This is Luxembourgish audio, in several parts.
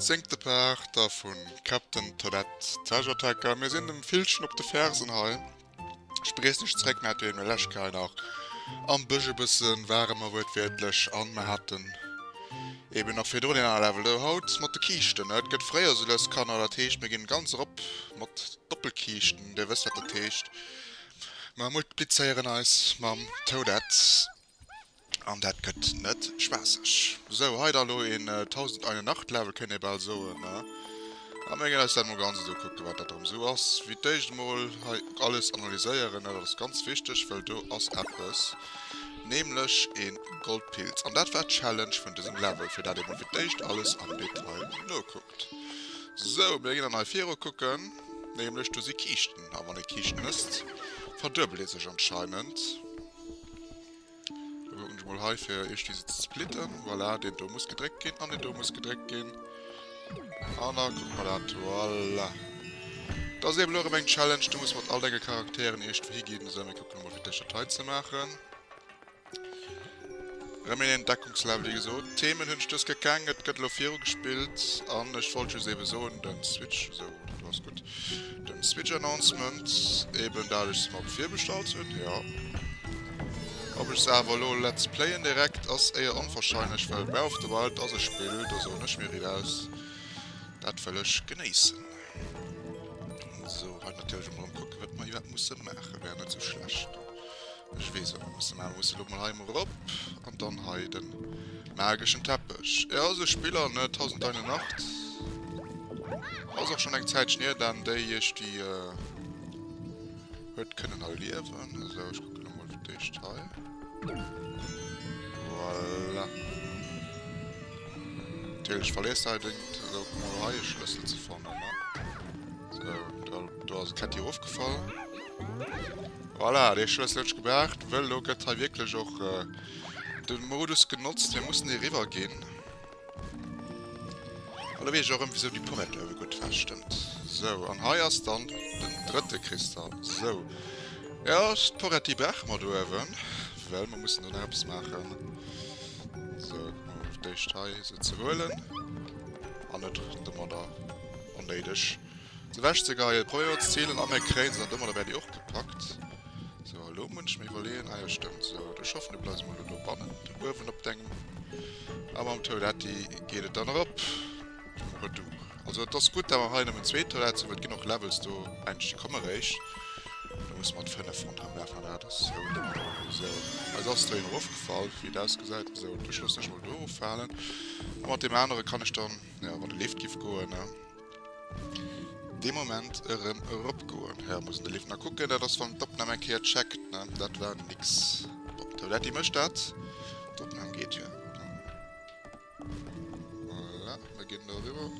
Zéngte Part da vun Captain Toadette Treasure Tracker. Mir sinn dem Villchen op de Fersen hei. Ech begréissen iech zréck. Mir hate jo eben lech Kéier nach am Bësch e bëssen, ware mer wuertwiertlech, an mer haten eben nach virdrun een aner Level do. Haut mat de Kiischten. Et gëtt fréier esou lues, Kanner. Dat heescht, mir ginn ganz erop mat Doppelkiischten. Dir wësst, wat dat heescht. Mer multiplizéieren eis mam Toadette. An dat gëtt net spaasseg. Sou, hei da lo een 1001 Nacht Level kéint ee bal soen, ne? A mir ginn eis dat mol ganz esou kucken, wat dat erëm esou ass. Fir d'éischt emol hei alles analyséieren, ne? Dat ass ganz wichteg, well do ass eppes, nämlech ee Goldpilz. An dat war d'Challenge vun dësem Level, fir dat ee mol fir d'éischt alles am Detail nokuckt. Sou, mir ginn dann hei viru kucken, nämlech do si Kiischten. A wann ee Kiischten ësst, verduebelt ee sech anscheinend. Da kucken ech mol hei fir iech déi se ze splitten. Voilà, deen do muss gedréckt ginn an deen do muss gedréckt ginn. An da kucke mer dat. Voilà. Dat ass eben elo erëm eng Challenge. Du muss mat all denge Charakteren iergendwou higinn. Esou, mir kucken emol fir d'éischt dat hei ze maachen. Erëm een Entdeckungslevel, wéi gesot. Themen hunn ech dës Kéier keng. Et gëtt elo virugespillt an ech wollt just ebe soen, den Switch, esou, dat do ass gutt. Den Switch Announcement, eben dat ech se mer virbestallt hunn, jo. Ob ech se awer elo let's playen direkt ass éier onwahrscheinlech, well Breath of the Wild ass e Spill, do soen ech mir riit aus, dat wëll ech genéissen. Sou, hei natierlech emol erëm kucken, wat mer iwwerhaapt musse maachen, wär net sou schlecht. Ech weess wat mer musse maachen, mer musse elo mol hei emol erop an dann hei den mageschen Teppech. Jo, esou Spiller, ne, 1001 Nacht ass och schonn eng Zäitchen hier, dann déi iech déi huet kënnen erliewen. Esou, ech kucken elo mol fir d'éischt hei. Voilà. Natierlech verléisst hei den, esou, kuck mol hei e Schlëssel ze fannen, ne. Esou, do, do ass e Ketti erofgefall. Voilà, dee Schlëssel huet ech gebraucht, wëll elo gëtt hei wierklech och de Modus genotzt, mir mussen eriwwer ginn. An da weess ech och erëm, wisou déi Porrette uewe gutt war. Stëmmt. Sou, an hei ass dann den drëtte Kristall. Sou, jo, d'Porrette, déi brauche mer do uewen, well mer mussen do nach eppes maachen. Sou, kucke mer mol fir d'éischt hei se ze huelen an net domadder onnéideg Se wech ze geheien, probéiere ze zielen a mir kréien se an domadder wär déi och gepackt. Sou, elo muss ech mir iwwerleeën, ah jo stëmmt, sou, ech hoffen du bleifs emol elo dobannen, do uewen op dengem, a mam Toiletti geet et dann erop. Oder du. Also et ass gutt dat mer hei nëmmen zwee Toilettes hunn, well et ginn och Levels do, mengen ech, déi komme réischt. Do musse mer mat 5 ronderëm lafen an dat ass sou domm. Sou, eis ass do een erofgefall, wéi et ausgesäit. Sou, dech loossen ech mol do eroffalen a mat deem anere kann ech dann, jo, wann de Lift giff goen, ne. Dee Moment erëm eropgoen. Jo, muss en de Lift nach kucken. Dat ass wann d'Opnam eng Kéier checkt, ne? Dat war nix. Bon, d'Toiletti mécht dat. D'Opnam geet jo. Voilà, mir ginn do eriwwer.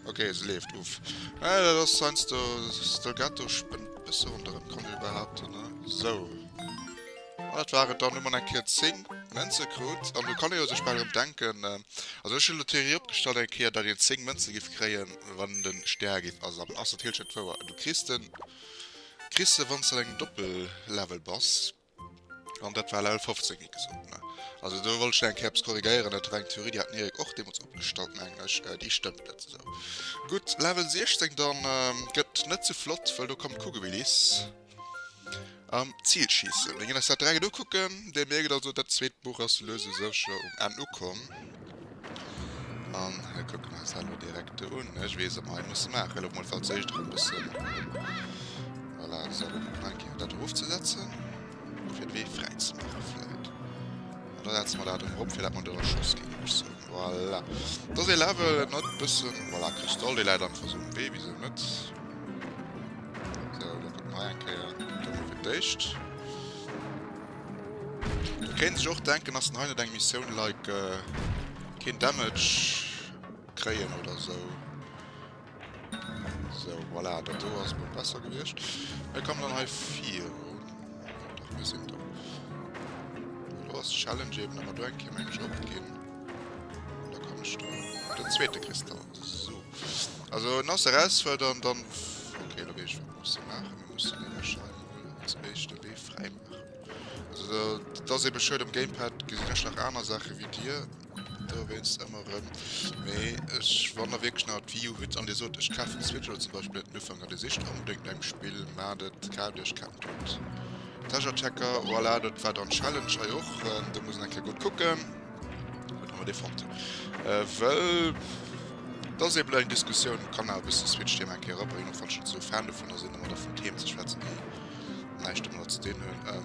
Ok, se leeft. Uff. Äh, dat ass heiansdo, Stelgato spënnt bësse ronderëm, kann ee behaapten, ne? Sou. An dat war et dann. Hu mer eng Kéier 10 Mënze krut. An do kann ee jo sech bal erëm denken, also ech hunn elo d'Theorie opgestallt eng Kéier, datt een 10 Mënze giff kréien, wann den Stär giff asammelen. Ass natierlech net wouer. Du kriss den, kriss se wann s de an engem Doppellevel bass. An dat war Level 15, wéi gesot, ne. Also do wollt ech nach eng Kéier eppes korrigéieren. Dat war eng Theorie, déi hat den Eric och deemools opgestallt, mengen ech. Déi stëmmt net esou gutt. Level 16 dann gëtt net sou flott, well do kommen d'Kugelwillis. Am Zilschiessen. Mir ginn eis dat direkt ukucken. Dir mierkt also, dat zweet Buch ass lues u sécher um Enn ukomm. An mir kucken eis dat elo direkt un. Ech weess, wat mer hei musse maachen. Elo mol fir als éischt erëm e bëssen, voilà, esou, mir kucken eng Kéier dat erofzesetzen, fir de Wee fräi ze maache vläit. An da setze mer dat erëm erop, fir dat mer do erschoss ginn, géif ech soen. Voilà. Dat ass ee Level, net bëssen, voilà, Kristall, dee läit einfach esou um Wee, wisou net? Sou, da kucke mer hei eng Kéier do mol fir d'éischt. Do kéint sech och denken, ass den hei net eng Missioun like keen Damage kréien oder sou. Sou, voilà, dat do ass mol besser gewiescht. Mir kommen dann hei virun. Dach, mir sinn do. Elo ass d'Challenge eben, datt mer do eng Kéier, meng ech, opginn. An da kann ech do den zweete Kristall. Sou. Also en ass erausfuerdernd dann. Okay, elo weess ech wat mer musse maachen. Mir mussen nämlech hei mol als éischt de Wee fräi maachen. Also dat ass ebe schued, um Gamepad gesinn ech nach aner Saache wéi dir. Dowéinst ëmmer erëm. Mee ech, wann der wierklech nach d'Wii U hutt an dir sot, ech kafen d'Switch elo zum Beispill net den Ufank an dir sicht onbedéngt no engem Spill, maacht et, kaaft iech Captain Toad Treasure Tracker. Voilà, dat war dann d'Challenge hei och. Do muss een eng Kéier gutt kucken. Gutt, hu mer dee fonnt. Wëll et ass eeben eng Diskussioun, kann awer e bëssen d'Switch-Thema eng Kéier erabréngen, och wann ech net esou Fan dovunner sinn, ëmmer da vun Themen ze schwätzen, déi näischt domadder ze dinn hunn.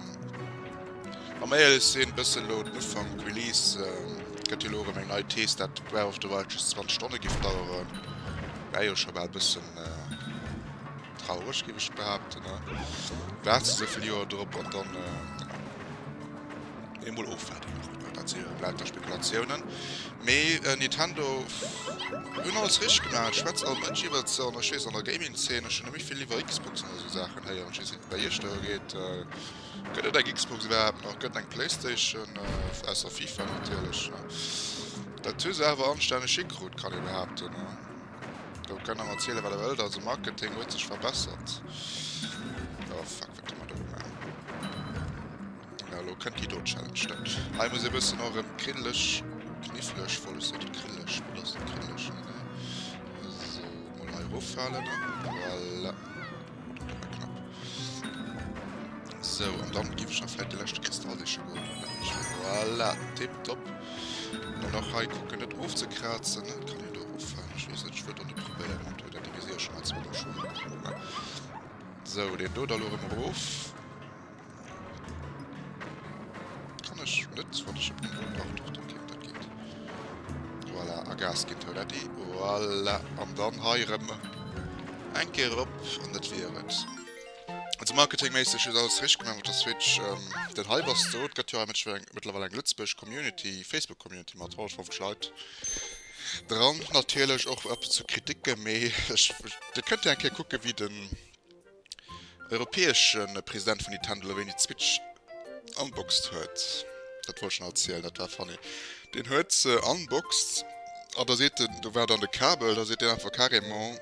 Wa mer éierlech sinn, bëssen elo den Ufank, Release, gëtt jo elo erëm eng nei Thees, dat Breath of the Wild just 20 Stonne giff daueren. Wär jo scho bal bëssen traureg, giff ech behaapten, ne? Waarts de souvill Joer drop an dann emol ofwaarden nach, ne? Dat si jo erëm lauter Spekulatiounen. Mee Nintendo hunn alles richteg gemaach, et schwätzt all Mënsch iwwert se an ech weess an der Gaming-Zeen, ech hunn ëmmer vill iwwer Xboxen a sou Saachen héieren, ech weess net wéi et bei iech do geet. Gëtt et eng Xbox iwwerhaapt nach? Gëtt et eng Playstation? Ausser FIFA natierlech. Dat hu se awer anstänneg hikrut, kann ee behaapten. Do kënnt der mer erzielen, wat der wëllt. Also Marketing huet sech verbessert. Oh fuck, wat hu mer do gemaach? Ja, elo kënnt déi do Challenge dann. Hei muss ee bëssen och erëm kriddeleg, kniffleg, wollt ech soen, kriddeleg, mee dat ass net kriddeleg, nee, nee. Esou, mol hei eroffalen, voilà. Dat war knapp. Sou, an dann giff ech nach vläit de leschte Kristall siche goen. Voilà, tipptopp. Dann nach hei kucken, net ofzekrazen. Kann een do eroffalen? Ech weess net, ech wëll et och net probéieren. Dat huet dat déi gesi jo schon als zweemol schon. Sou, deen do da lo erëm erof. Kann ech net, wann ech op den do, dach, dach, dat geet, dat geet. Voilà, a Gas ginn, Toiletti. Voilà, an dann hei erëm eng Kéier erop an dat wier et. Also marketingméisseg huet alles richteg gemaach mat der Switch. Den Hype ass do. Et gëtt jo hei mëttlerweil eng lëtzebuergesch Community, Facebook Community mat 150 Leit dran. Natierlech och ab und zu Kriticken, mee ech, dir kënnt jo eng Kéier kucken, wéi den europäesche President vun Nintendo elo wéini d'Switch unboxed huet. Dat wollt ech nach erzielen, dat war funny. Deen huet se unboxed an da seet en, do war dann de Kabel, da seet deen einfach carrément,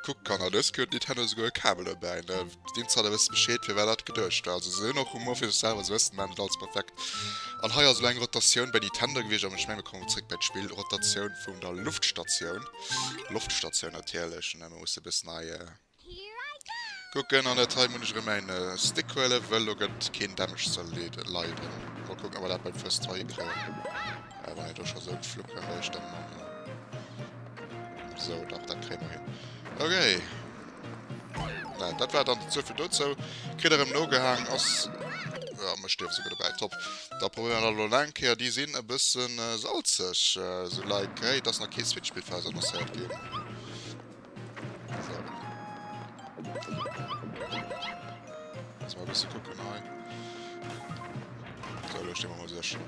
Kuck Kanner, dës Kéier huet Nintendo esouguer e Kabel dobäi, ne? Deen Zalder wësst Bescheed fir wat dat geduecht war. Also se hunn och Humor fir sech selwer, se wëssen, maachen net alles perfekt. An hei ass elo eng Rotatioun bei Nintendo gewiescht, an ech menge mir kommen zréck bei d'Spill, Rotatioun vun der Luftstatioun, Loftstatioun natierlech, ne? Mir musse e bëssen hei kucken. An dat hei muss ech erëm mäin Stick huelen, wëll do gëtt keen Damage ze leiden. Mol kucken, ob mer dat beim First Try hikréien. Wann een do scho sou geflu kënnt, éischter manner. Sou, dach, dat kréie mer hin. Okay. Na, dat war dann souvill dozou. Kritt erëm nogehaang ass. Ja, mech stierf souguer dobäi. Top. Da probéiere mer dat elo nach eng Kéier. Déi sinn e bëssen salzeg. Sou like, hey, et ass nach kee Switch-Spill fir eis annoncéiert ginn. So. Lass mal e bësse kucken hei. So, elo sti mer mol sécher.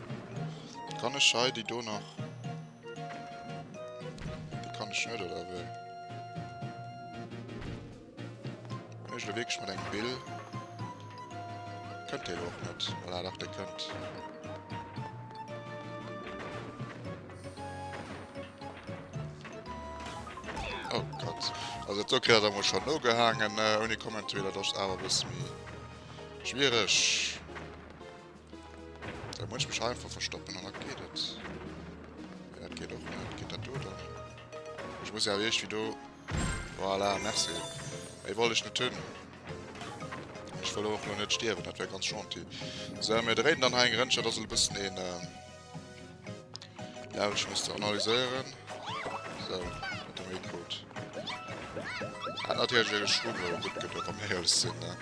Kann ech hei déi do nach... Déi kann ech net, oder wéi? Bin ech elo wierklech mat engem Bill? Kënnt dee elo och net? Voilà, dach, dee kënnt. Oh Gott. Also do kritt er da mol schon nogehaangen, ouni Kommentar, dat ass awer e bësse méi schwiereg. Da muss ich mich einfach verstoppen an da geht et. Ja, dat geht och net. Geht dat do dann? Ich muss ja irgendwie do... Voilà, merci. Méi wollt ech net hunn. Ech wëll och lo net stierwen, dat wär ganz gentil. So, mir dréinen dann hei eng Rënnchen, dat ass e bëssen een... Äh, Level, ech muss ze analyséieren. So, dat hu mir krut. Hat natierlech e Schwummel gutt gedoen, wa mir éierlech sinn, ne?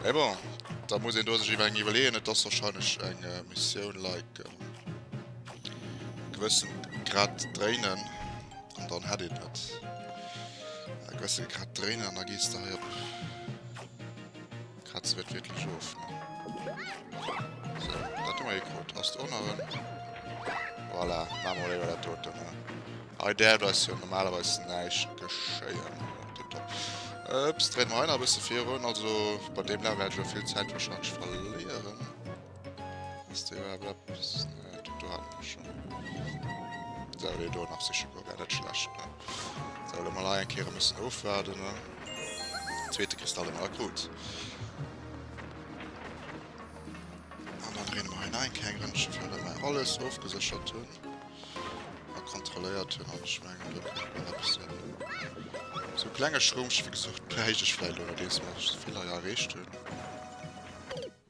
Mee bon, da muss een do sech iwwer eng iwwerleeën. Et ass warscheinlech eng Missioun like gewëssen Grad dréinen an dann hätt een et. E gewësse Grad dréinen an da gees de hei op. Kratze wir wierklech of, ne? So, dat hu mer gekrut. Ass do nach en? Voilà, maache mer mol éiwer dat doten, ne? Hei däerft eis jo normalerweis näischt geschéien. Tipptopp. Ups, dréine mer hei nach e bësse virun. Also, bei deem Level wäert ech elo vill Zäit wahrscheinlech verléieren. Ass do iwwerhaapt eppes? Nee, dat do hate mer schonn. Sou, deen do nach siche goe wär net schlecht, ne? Sou, elo mol hei eng Kéier e bëssen ofwaarden, ne? Zweete Kristall hu mer krut. An dann dréine mer hei nach eng Kéier eng Rëndchen, fir datt mer alles ofgeséchert hunn. kontrolléiert hunn an ech mengen do kéint nach eppes sinn. Sou klenge Schroomchen, wéi gesot, bräicht ech vläicht elo nodeems mer esou vill hei erreecht hunn.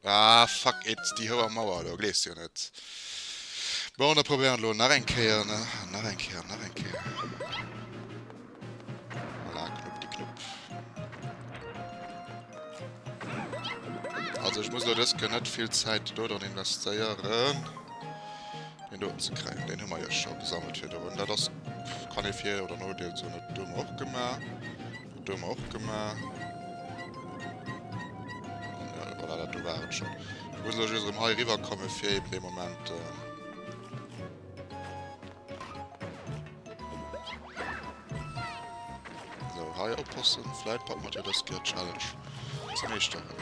Ah fuck it, déi houer Mauer do, gleefs jo net. Bon, da probéieren elo nach eng Kéier, ne? An nach eng Kéier, an nach eng Kéier. Voilà, knupp die Knupp. Also ech muss elo dës Kéier net vill Zäit do dran investéieren, deen doten ze kréien. Deen hu mer jo scho gesammelt virdrun. Dat ass, kann ee Vir oder Nodeel soen, dat hu mer och gemaach. Dat hu mer och gemaach. An ja, voilà, dat do war et schonn. Ech muss elo just erëm hei eriwwer komme fir eben dee Moment... So, hei oppassen. Vläit packe mer jo dës Kéier d'Challenge ze meeschteren.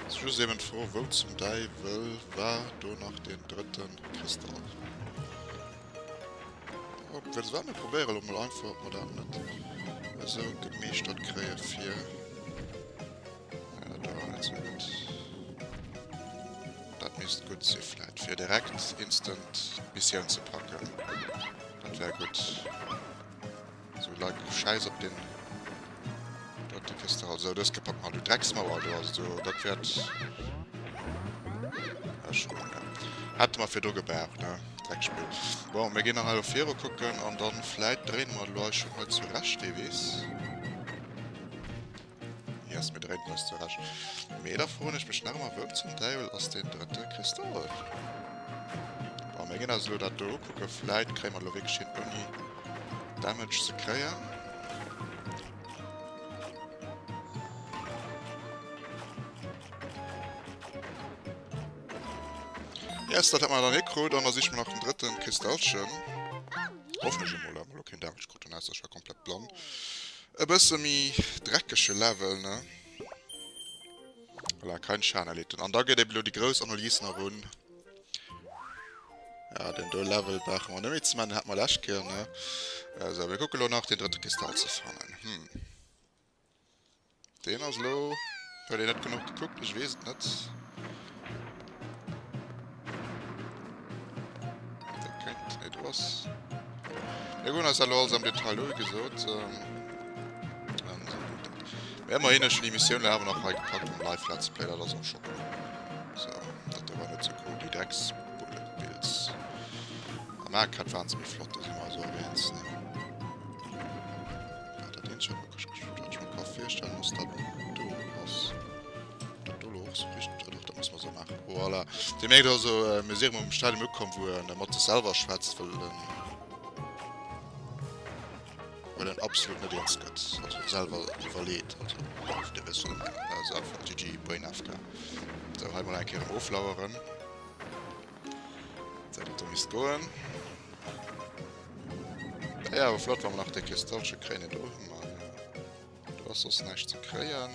Ass just eben d'Fro, wou zum Däiwel war do nach deen drëtte Kristall? Op, wëlls wat, mir probéiere lo mol einfach, ob mer dat net esou gemeeschtert kréie fir... Ja, dat war net sou gutt. Dat misst gutt si vläit, fir direkt instant d'Missioun ze packen. Dat wär gutt. Sou, like, schäiss op den drëtte Kristall. Sou, dës gepackt mer. Du Drecksmauer, du. Also, dat wäert... Ja, schon, ja. Hätte mer virdru gebraucht, ne? Dreckspill. Bon, mir ginn nach hei elo viru kucken an dann vläit dréine mer elo eis schonn hei zurecht, wee weess. Yes, mir dréinen eis zurecht. Mee da froen ech mech nach ëmmer, wou zum Däiwel ass deen drëtte Kristall? Bon, mir ginn eis elo dat do ukucken. Vläit kréie mer et elo wierklech hin, ouni Damage ze kréien. Yes, dat hätt mer dann hikrut. An da siche mer nach den drëtten Kristallchen. Hoffen ech emol, dat mer elo keen Damage kruten, ausser ech war komplett blann. E bësse méi dreckege Level, ne? Voilà, kein Schaden erlitten. An da geet eben elo déi grouss Analys nach un. Ja, den do Level brauche mer net méi ze maachen, den hate mer lescht Kéier, ne? Sou, mir kucke lo nach, den drëtte Kristall ze fannen. Hm. Deen ass elo... Huet een net genuch gekuckt? Ech weess et net. Dat kéint... Nee, do ass... Mir hunn eis dat elo alles am Detail u, wéi gesot. An esou gutt dat. Mee ëmmerhin, ech hunn déi Missioun elo awer nach hei gepackt um Live Let's Play. Dat ass och scho cool. Sou, dat do war net sou cool. Déi Drecks Bullet Bills. Am Arcade waren se méi flott, do si mer eis och eens, ne? Dat eenzegt, wat ech mer ka virstellen, ass dat do ass. Dat do lo och sou richteg. Ah dach, dat musse mer sou maachen. Voilà. Dir mierkt also, mir si erëm um Stadium ukomm, wou en mat sech selwer schwätzt, well en, well en absolut net eens gëtt. Also selwer iwwerleet. Also, dir wësst, wat ech mengen. Also einfach GG Brain AFK. Sou, hei mol eng Kéier erëm oflaueren. Sou, dat do misst goen. Ja, awer flott, wa mer nach de Kristallche kréien. Nee, do hu mer jo... Do ass soss näischt ze kréien.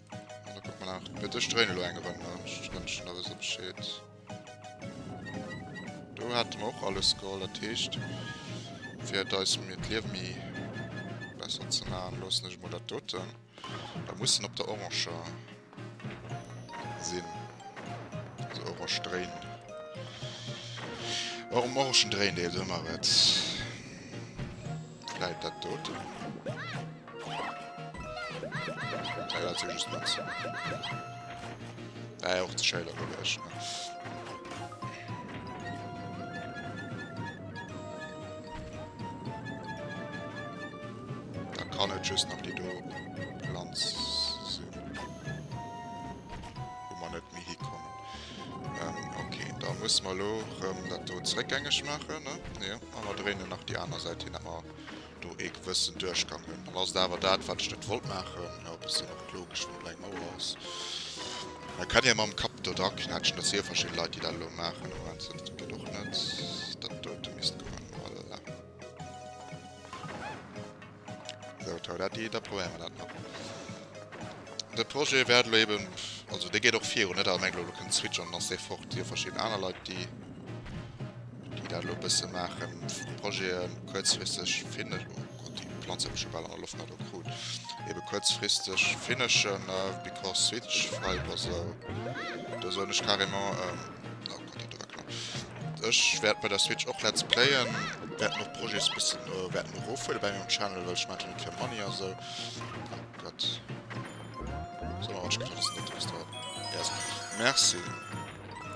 An da kucke mer nach... Mee ech dréinen elo eng Rënn, ne? Ech wënschen, da wësst der Bescheed. Do hate mer och alles geholl. Dat heescht, fir et eis méi d'Liewe méi besser ze maachen, loossen ech emol dat doten. Da muss en op der oranger sinn. Also orange dréin. Warum orangen Dréindeel, sou mar et. Vläit dat doten. Ja, dat si just Mënzen. Äh, och ze schéiler gewiescht, ne? Da kann et just nach déi do Planz sinn, wou mer net méi hikommen. Ähm, okay, da musse mer elo rëm dat do zeréckgängeg maachen, ne? Jo, a mer dréinen nach déi aner Säit hin, dat mer do ee gewëssen Duerchgang hunn. Dann ass et awer dat, wat ech net wollt maachen. Jo, e bëssen och logesch, wann et elo eng Mauer ass. Mer kënnen jo mam Kapp do dra knätschen. Dat si jo verschidde Leit, déi dat elo maachen. Moment, dat geet och net. Dat dote misst goen. Voilà. Sou, Toadette, da probéiere mer dat nach. De Projet wäert elo eben, also dee geet och virun, net? Also mengt elo, elo kënnt d'Switch an dann ass dee fort. Et si jo verschidden aner Leit, déi, déi dat elo e bësse maachen. Projeten kuerzfristeg finish, oh Gott, déi Planz huet mech scho bal an der Loft nach do krut. Ebe kuerzfristeg finishen, because Switch Vibe a sou. Do soen ech carrément, oh Gott, dat do war knapp. ech wäert bei der Switch och Let's Playen, wäerten och Projets bëssen wäerten erofhuele bei mengem Channel, well ech maachen dat net fir Money a sou. Oh Gott. So, ech gedacht, das net ist da. Yes. Merci.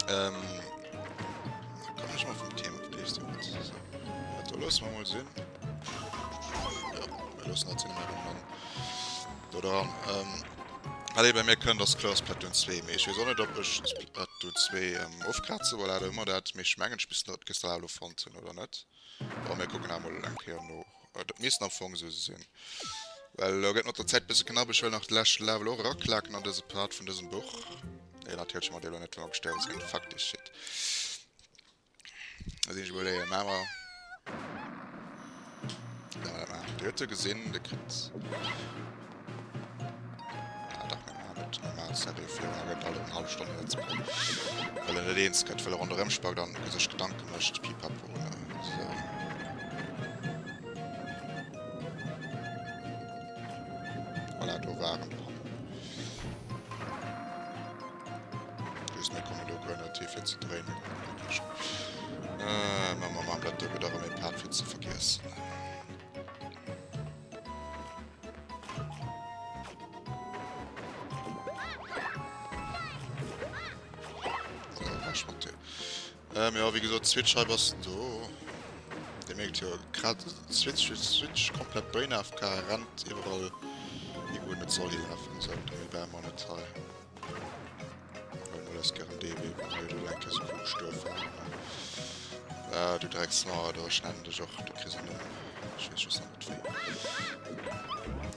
Ähm, komm ich mal vom Thema gleich so. So. Ja, da lassen wir mal sehen. Ja, wir lassen das mal dann. Do dran. Ähm, Allez, bei mir kënnt ass kloer Splatoon 2, mee ech weess och net ob ech Splatoon 2 ähm, ofkraze well dat ëmmer dat, mee ech mengen ech bis dat gëster elo fonnt hunn oder net. Bon, mir kucken emol eng Kéier no. Äh, dat misst am Fong esou sinn. Well elo gëtt mat der Zäit bësse knapp, ech wëll nach de leschte Level och eraklaken an dëse Part vun dësem Buch. Nee, natierlech mat elo net, wa mer gestuerwe sinn. Fuck this shit. Da sinn ech emol éier maache mer. Dir huet se gesinn, de kritt. Ah, dach, mir maachen et normal Serie fir a gëtt alle eng hallef Stonn Let's Play. Well en net eens gëtt, well e ronderëm spackt an sech Gedanke mécht, pipapo, ne. So. Voilà, do waren dran. Just mir kommen do guer net hi fir ze dréinen. Äh, ma ma ma dat do gëtt erëm e Part fir ze vergiessen. So, wasch mat dir. Ähm, ja, wéi gesot, Switch hei bass do. Dir mierkt jo, grad Switch, Switch, Switch, komplett Brain AFK, rennt iwwerall hi wou en net soll hilafen. Sou, de war mer net hei. Mol ass gären dee Wee, wou mir do eng Kéier sou cool gestuerf waren. Ah, du Drecksnauer do, ech nennen dech och, du kriss en Numm. Ech weess just nach net wéi.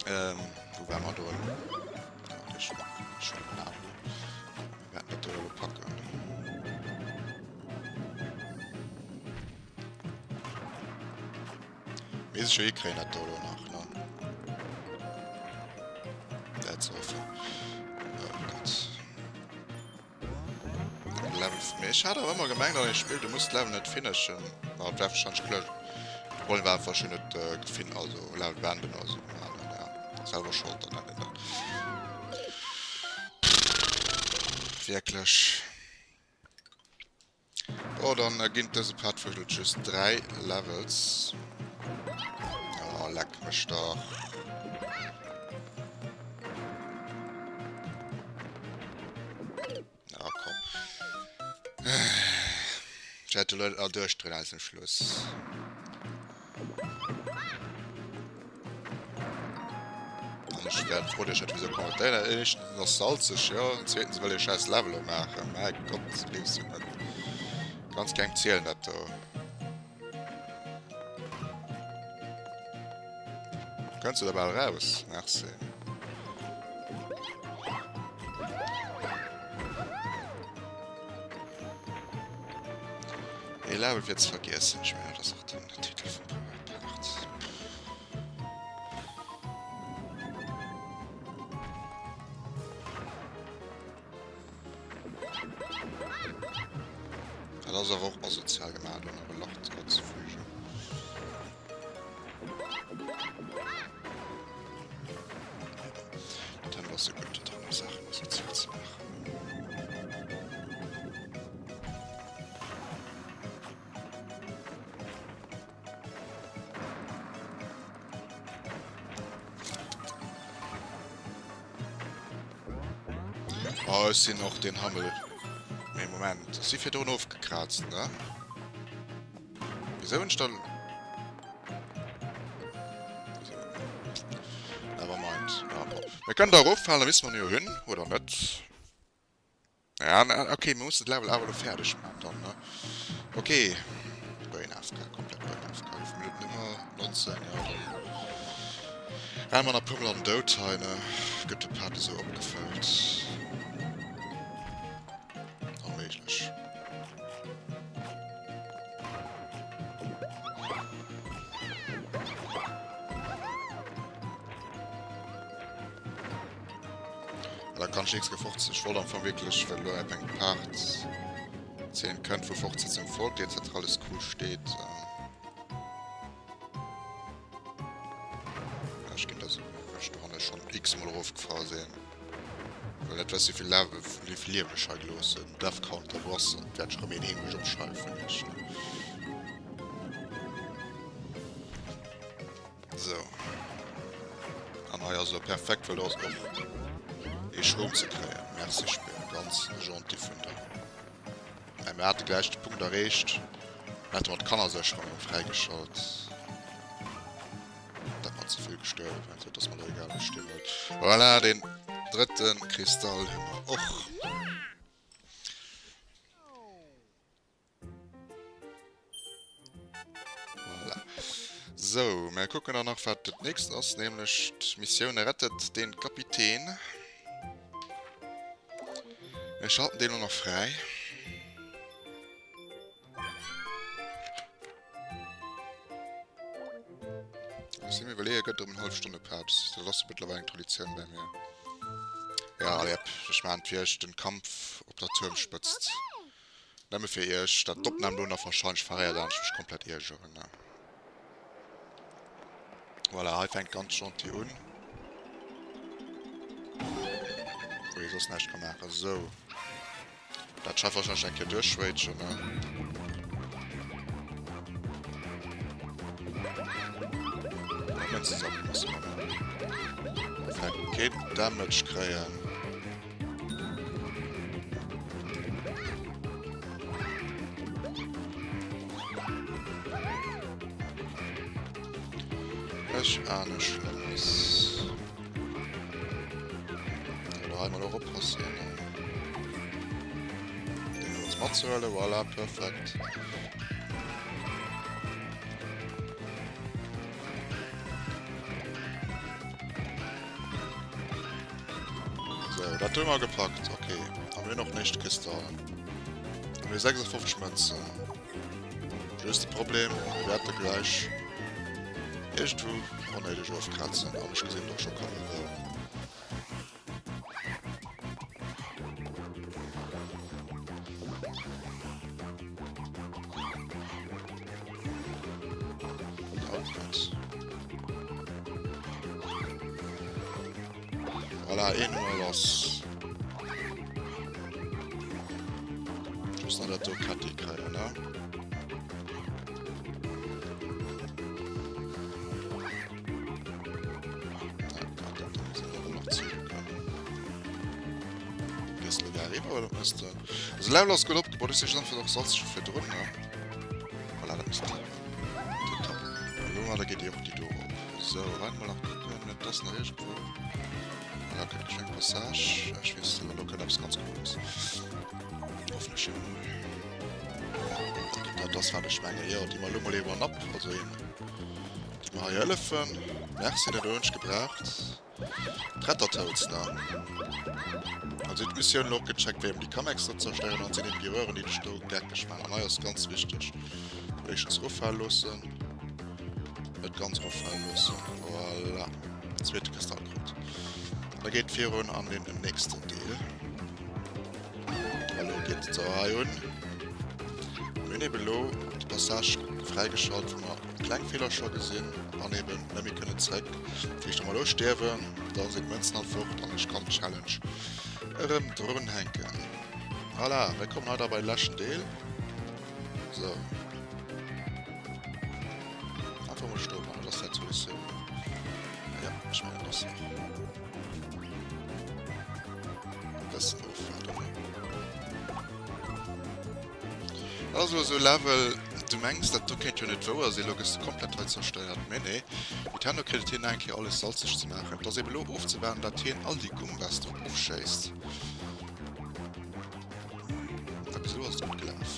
Ähm, wou war mer do? Ah, ech schon den Namen. Mir wäerten dat do elo packen. Mir si jo hikréien dat do elo nach, ne? Dat ze hoffen. Oh Gott. Level vun mir. Ech hat awer ëmmer gemengt an engem Spill, du muss d'Level net finishen. Ma et war wahrscheinlech kloer. De Problem war einfach, ech hunn et äh, gefin, also Level beenden oder so. Ja, ja, selwer schold, dann nennt een dat. Wierklech. Bon, dann ginn dëse Part vläicht just 3 Levels. Oh, leck mech dach. Na, komm. Ich hätte Leute all durchdrehen als zum Schluss. An ech wäert froh, dass ich dat wieso kommentéieren. Éischtens ass salzeg, jo. An zweetens wëll ech scheiß Level elo maachen. Mäi Gott, gleefs du net. Ganz keng zielen dat do. Kënns du da bal raus? Merci. Ee Level fir ze vergiessen. Ech mengen, dat ass och den Titel vum Part. Dat ass awer och asozial gemaach, do nach e Lach dranzefügen. Nintendo ass jo gutt do dran, Saachen asozial ze maachen. Oh, ech sinn och den Hammel. Nee, Moment. Ech si virdrun ofgekrazt, ne? Wieso hunn ech dann... Never mind. Ja, bon. Mir kënnen da eroffalen, da misste mer en jo hunn, oder net? Ja, na, okay, mir mussen de Level awer elo fäerdeg maachen dann, ne? Okay. Brain AFK, komplett Brain AFK. Wéi vill Minutten hu mer? 19, ja, dann renne mer nach e puermol an den Doud hei, ne? Gëtt de Part esou opgefëllt. Onméiglech. Da kann ich X50. Ich wollte am Anfang wirklich, weil nur eng Part 10 könnt, wo Fortsetzung folgt, etc. alles cool steht. Ähm ja, ich ginn das, ich do schon x-mal raufgefahren sehen. Well net wëss wéivill Level, wéivill Liewen ech hei gelooss hunn. Death Counter, wou ass en? Wäert ech erëm een heemlech opschreiwe vun iech. Sou. An hei ass elo perfekt, well do ass och ee Schroom ze kréien. Merci Spill, ganz gentil vun der. Mä mir hate gläich de Punkt erreecht. Mir hate mat Kannersécherung erëm fräigeschalt. Dat mer ze vill gestuerwe waren, sou dass mer da egal wou stinn huet. Voilà, den drëtte Kristall hu mer och. Voilà. Sou, mir kucken dann nach, wat dat nächst ass, nämlech d'Missioun Rettet den Kapitän. Mir schalten deen elo nach fräi. Ech sinn iwwerleeën, gëtt erëm en hallef Stonne Part. Dat ass jo mëttlerweil eng Traditioun bei mir. Ja, jep, ech maachen fir iech den Kampf op der Tuermspëtzt. Nëmme fir iech, dat d'Opnahm do nach wahrscheinlech verréiert an ech mech komplett iergeren, ne. Voilà, hei fänkt ganz gentil un. Wou ee soss näischt ka maachen. Sou. Dat schaffe ech nach eng Kéier duerchschwéitschen, ne? Mënzen sammelen musse mer nach. Perfekt. Keen Damage kréien. Ech ahne Schlëmmes. Oder hei mal och oppassen. Den uns matzuhölle, voilà, perfekt. So, dat hu mer gepackt. Okay, a mir hunn och den éischte Kristall. A mir 56 Mënzen. Just de Problem, mir wäerte gläich iergendwou onnéideg ofkrazen an ech gesinn et och scho kommen, wou. Oh Gott. Voilà, een hu mer lass. Just nach dat do Ketti kréien, ne? Ah Gott, dat do muss een awer nach ziele kënnen. Gees de lo eriwwer oder muss de... Also Level ass gutt opgebaut, ech si just einfach nach salzeg vu virdrun, ne? Voilà, dat misst klappen. Tipptopp. Elo da geet déi och déi do op. Sou, hei mol nach kucken, net dass nach iergendwou. Ah, da kënnt eng Passage. Ech weess net, elo kënnt eppes ganz Cooles. Hoffentlech jo mol. Dat ass wat ech mengen. Jo, déi mer elo mol ee One-Up, also een, déi mer hei hëllefen. Merci, dat hunn ech gebraucht. D'Rettertoads, ne? Also déi Missioun elo och gecheckt, wéi ëm déi Kamex do zerstéieren an sinn eben déi Röhren, déi dech do geckeg maachen. An hei ass ganz wichteg, éischtens eroffale loossen. Net ganz eroffale loossen. Voilà. Zweete Kristall krut. An da geet virun an den nächsten Deel. Elo geet et hei un. Mir hunn eben elo de Passage fräigeschalt, wou mer kleng Feeler scho gesinn an eben net méi kënnen zréck. Dat heescht, wa mer elo stierwen, da sinn d'Mënzen all fort an ech kann d'Challenge erëm drunhänken. Voilà, mir kommen hei da bei de leschten Deel. So. Einfach mol stoe bleiwen, dat ass dat Solutioun. Ja, ech mengen, dat ass och e bëssen ofwaarden. Dat ass elo esou e Level, du mengs, dat do kéint jo net wouer sinn, elo gëss de komplett hei zerstéiert. Mee nee, Nintendo kritt et hin, nach eng Kéier alles salzeg ze maachen. Et ass eben elo ofzewaarden, datt hien all déi Gumbas do ofschéisst. Well bis elo ass et gutt gelaf.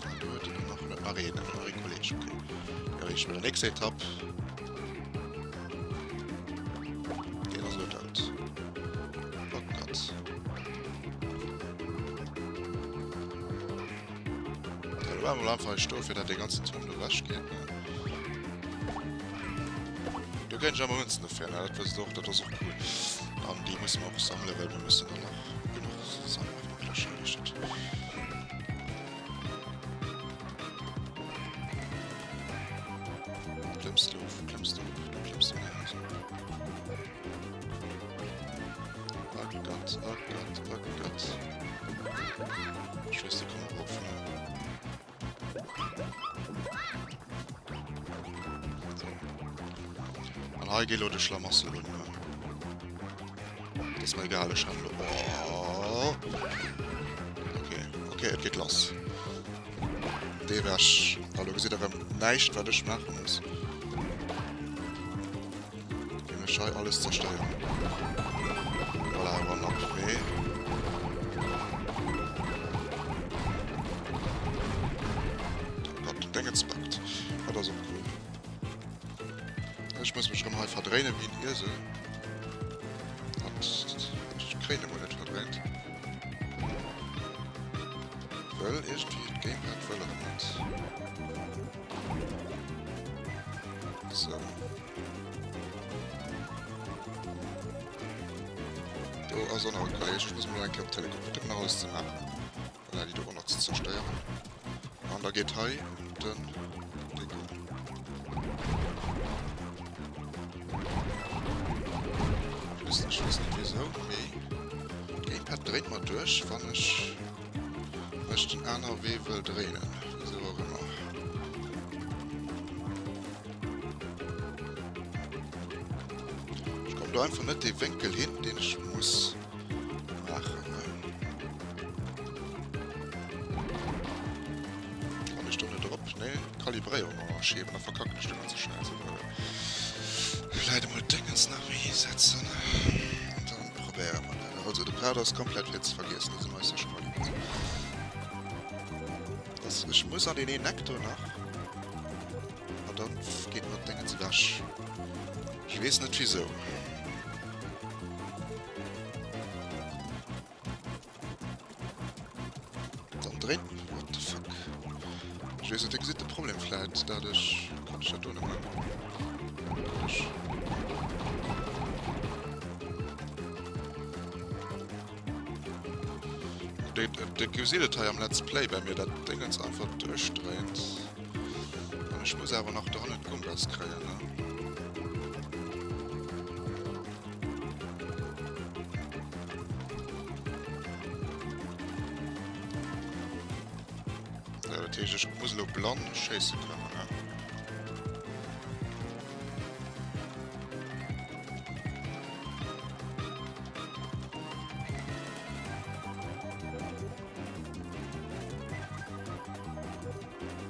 An do huet en dann nach, nach een, nach ee Kolleg, okay. Erreeche mer der nächste Etapp. Deen ass elo dout. Oh Gott. Ja, do waren wir einfach stoen, fir dat de ganzen Turm do wech geet. Ne? Do kéint ech awer Münzen dofir, ne? Dat wësst och, dat ass och cool. An déi musse mer och sammelen, well mir mussen dann nach genuch sammelen fir d'Kloschen, heescht et. Klëmms du op, klëmms du op, du klëmms du net op. Gott, oh Gott, oh Gott. Ech weess, déi kommen erof, ne? So. An hei geet lo de Schlamassel un, ne? Dat ass mer egal, ech rennen lo. Oh. Okay, okay, et geet lass. Dee wech. Hallo, gesitt der erëm näischt, wat ech maache muss. Géing ech hei alles zerstéieren. Voilà, one up, mee. Oh Gott, den Déngens buggt. Dat ass och cool. Ech muss mech erëm hei verdréinen wéi en Iesel. An ech kréien e mol net verdréint. Well iergendwéi d'Gamepad wëll erëm net. Sou. Do ass och nach e Kolleg. Ech muss mol eng Kéier op d'Tele kucken. Wat huet en nach alles ze maachen? Voilà, déi do och nach ze zerstéieren. An da geet hei den Ding un. Ech weess net wéisou, mee d'Gamepad dréint mer duerch, wann ech mech den aner Wee wëll dréinen. Wéisou och ëmmer. Ech komm do einfach net dee Wénkel hin, deen ech muss maachen. Kann ech do net erop? Nee, Kalibréierung schieben, da verkacken ech de ganze Schäiss. Vläit emol d'Déngens nach méi hisetzen an dann probéiere mer dat. Also de Part ass komplett fir ze vergiessen, do si mer eis sécher mol eens. Dass ech muss an deen een Eck do nach an dann geet mer d'Déngens ewech. Ech weess net wisou. Dann dréint... What the fuck? Ech weess net, Dir gesitt de Problem vläit, dat ech... Kann ech dat do nëmmen... Kann ech... Dir gesitt et hei am Let's Play bei mir, dat Déngens einfach duerchdréint. An ech muss awer nach dohannen d'Gumbas kréien, ne? Ja, dat heescht, ech muss elo blann schéisse kënnen, ne?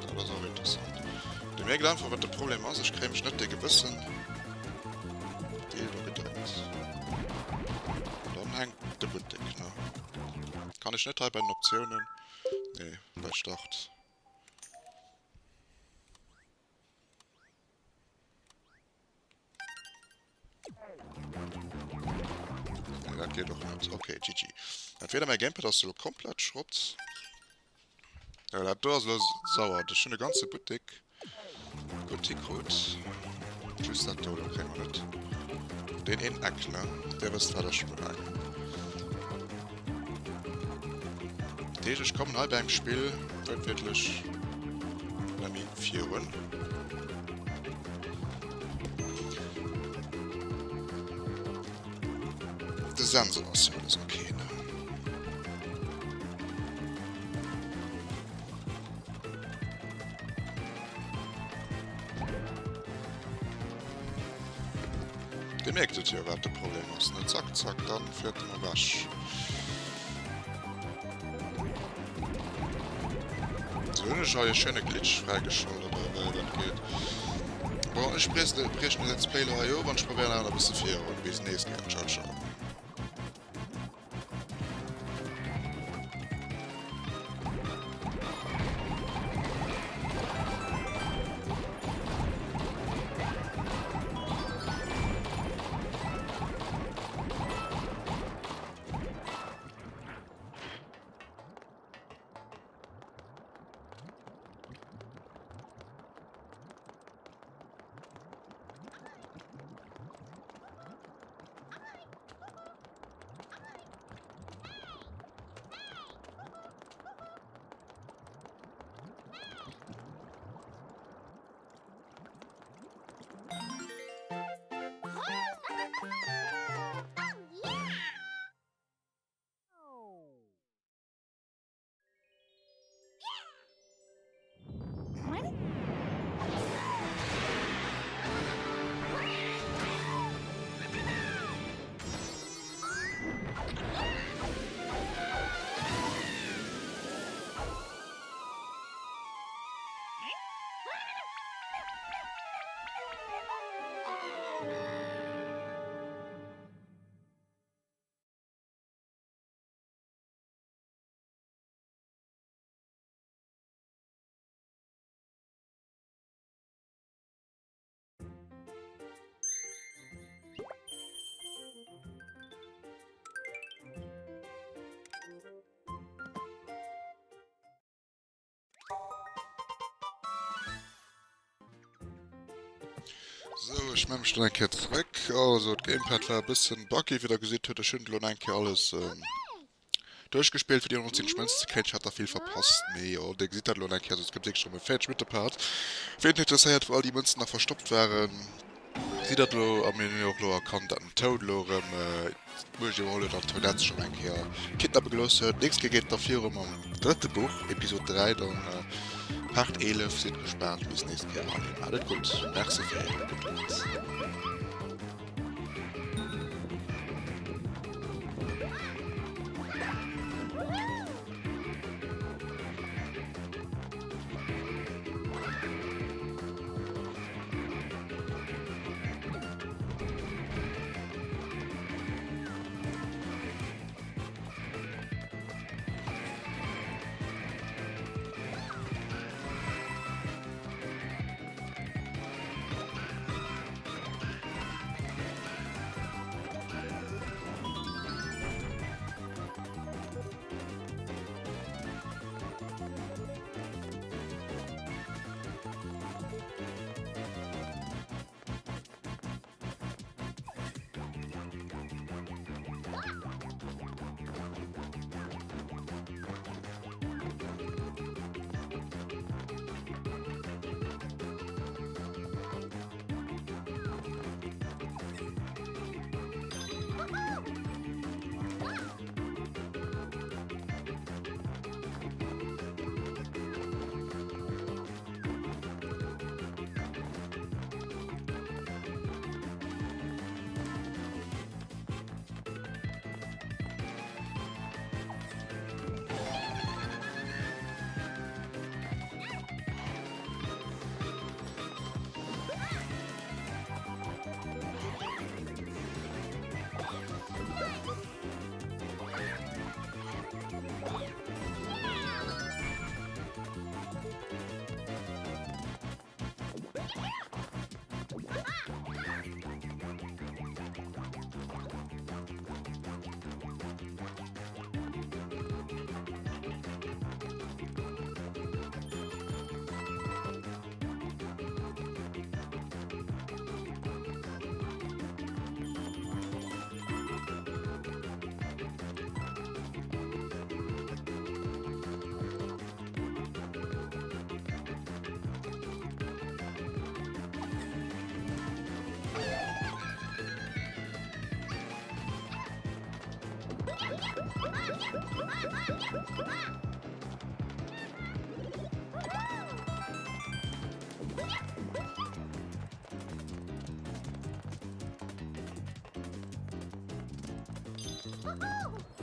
Dat ass och interessant. Dir mierkt einfach, wat de Problem ass. Ech kréie mech net dee gewëssen Deel do gedréint. Dann hänkt de Buttek, ne? Kann ech net hei bei den Optiounen? Nee, bei Start. Nee, dat geet och net. Okay, GG. Entweder mäi Gamepad ass elo komplett Schrott. Ja, dat do ass elo sauer. Ech hunn e ganze Buttek gutt hikrut. Just dat do elo kréie mer net. Deen een Eck, ne? Dir wësst, wat ech mengen. Dat heescht, ech kommen hei bei engem Spill wuertwiertlech net méi virun. De Sensor ass jo alles okay, ne? Dir mierkt et jo, wat de Problem ass, ne? Zack, zack, dann fährt en ewech. So hunn ech hei e schéine Glitch fräigeschalt, oder wéi dat geet. Bon, ech briechen de Let's Play elo hei of an ech probéieren awer nach e bësse virun. Bis nees gär. Ciao, ciao. Sou, ech melle mech dann eng Kéier zréck. Also, d'Gamepad war e bëssen buggy, wéi der gesitt hutt. Ech hunn elo eng Kéier alles duerchgespillt, fir déi 110 Mënzen ze kréien. Ech hat der vill verpasst, mee jo, dir gesitt dat elo eng Kéier. Also, et gëtt wierklech erëm e 40 Minutte Part. Ween et interesséiert, wou all déi Mënzen nach verstoppt waren, gesitt dat elo. A mir hunn jo och elo erkannt, dat den Toad elo erëm d'Muecht iwwerholl huet an d'Toadette sech erëm eng Kéier kidnappe gelooss huet. D'nächst Kéier geet et da viru mam drëtte Buch, Episod 3 dann. Part 11, sidd gespaant, bis nächst Kéier, allez maat et gutt, merci fir är Geduld. Woohoo!